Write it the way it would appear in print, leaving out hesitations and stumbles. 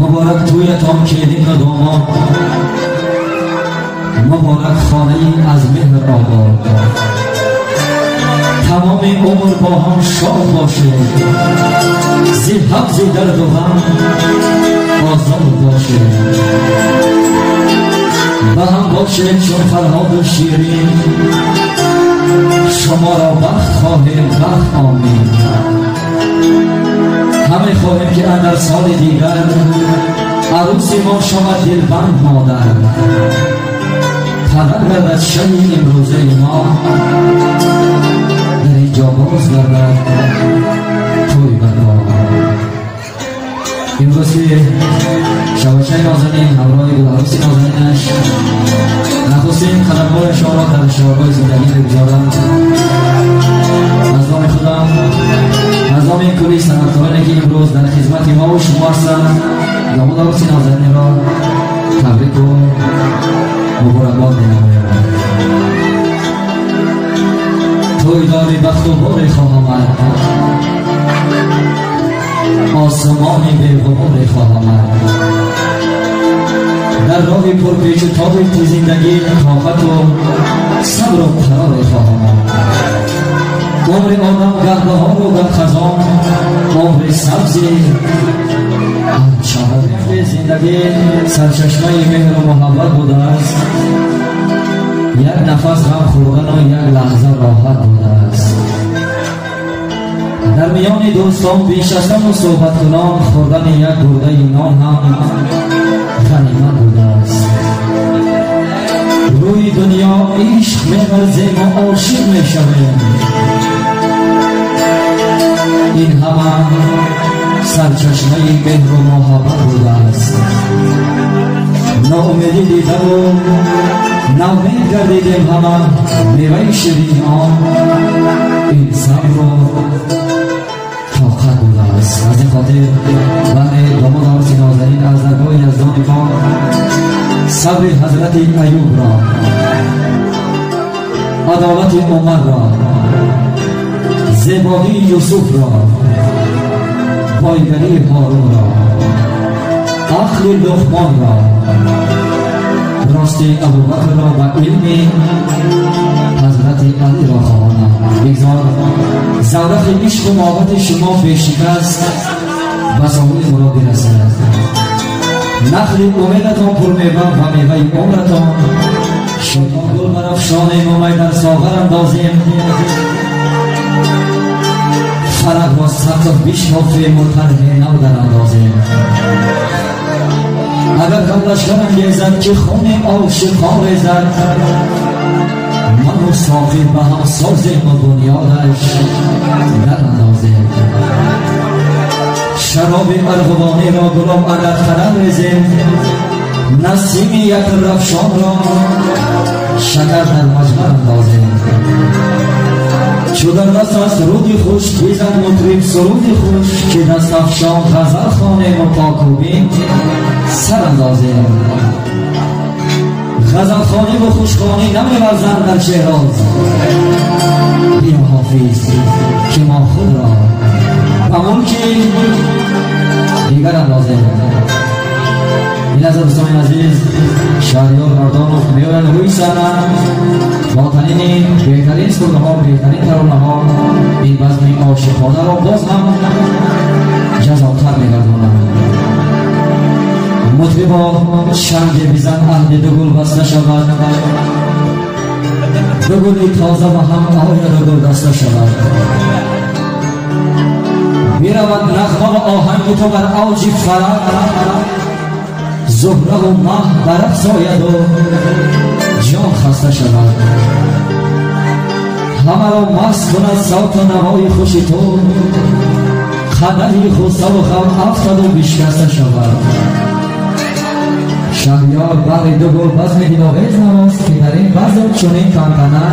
Муборак тӯятон келин домод, муборак хонаи аз меҳр обод. Тамоми умр бо ҳам шод бошед, зи ҳабзи дарду ғам озод бошед. Ба ҳам бошед чун Фарҳоду Ширин, шуморо бахт хоҳем, бахт омин. Ҳаме хоҳем ки андар соли дигар арӯси мо шавад дилбанд модар. Падар гардад шаи имрӯзаи мо, дар инҷо боз гардад тӯй барпо. Имрӯз ки шабачаи нозанин ҳамроҳи гуларӯси нозанинаш нахустин қадамҳояшонро дар шоҳроҳи зиндагӣ мегузоранд, аз номи худам, аз номи кулли санъаткороне ки имрӯз дар хизмати мо ва шумо ҳастанд, домод арӯси нозанинро табрику муборакбод менамоям. Тӯйдори бахту боре хоҳамад, осмони беғуборе хоҳамад. Дар роҳи пурпечу тоби зиндагӣ тоқату сабру қароре хоҳамад. Умри одам гаҳ баҳору гаҳ хазон, умри сабзи ҳамчаҳори зиндагӣ сарчашмаи меҳру муҳаббат будааст. Як нафас ғам хӯрдану як лаҳза роҳат будааст. Дар миёни дӯстон биншастану суҳбаткунон хӯрдани як гурдаи нон ҳам ғанимат будааст. Рӯи дунё ишқ меварзему ошиқ мешавем. Ин ҳама сарчашмаи меҳру муҳаббат будааст. Ноумедӣ дидаву навмед гардидем ҳама, меваи ширини он ин сабру тоқат будааст. Аз ин хотир баҳри домод арӯси нозанин аз даргоҳи яздони мо сабри ҳазрати Аюбро, адолати Умарро, зебоии Юсуфро, бойгарии Ҳорунро, ақли Луқмонро, рости Абубакрро ва илми ҳазрати Алиро хоҳонам. Бигзор заврақи ишқу муҳаббати шумо бешикаст ба соҳили мурод бирасад. Нахли умедатон пурмева ва меваи умратон шодон. Гул барафшонем ва май дар соғар андозем, фалакро сақф бишкофем ва тарҳи нав дарандозем. Агар ғам лашкар ангезад ки хуни ошиқон резад, ману соқӣ ба ҳам созем ва бунёдаш дарандозем. Шароби арғувониро гулоб агар қадам резем, насими як рафшонро шакар дар маҷмар андозем. Чу дар даст аст руди хуш, бизан мутриб суруди хуш, ки даставшон ғазал хонем ва покӯбин сар андозем. Ғазалхонӣ ва хушхонӣ намеварзанд дар Шероз. Биё Ҳофиз ки мо худро ба мулки дигар андозем. Ин лаҳза дӯстони азиз, Шаҳриёр Мардонов меояд рӯи саҳна бо танини беҳтарин сурудҳо, беҳтарин таронаҳо ин базми ошиқонаро боз ҳам ҷазобтар мегардонад. Мутрибо шанге бизан, аҳди ду гул баста шавад, ду гули тоза ба ҳам ояду гулдаста шавад. Биравад нағма ва оҳанги ту бар авҷи фалак, зуҳраву маҳ ба рақс ояду ҷон хаста шавад. Ҳамаро маст кунад савту навои хуши ту, қадаҳи ғуссаву ғам афтаду бишкаста шавад. Шаҳриёр баҳри ду гул базми диловез намост, ки дар ин базм чунин тантана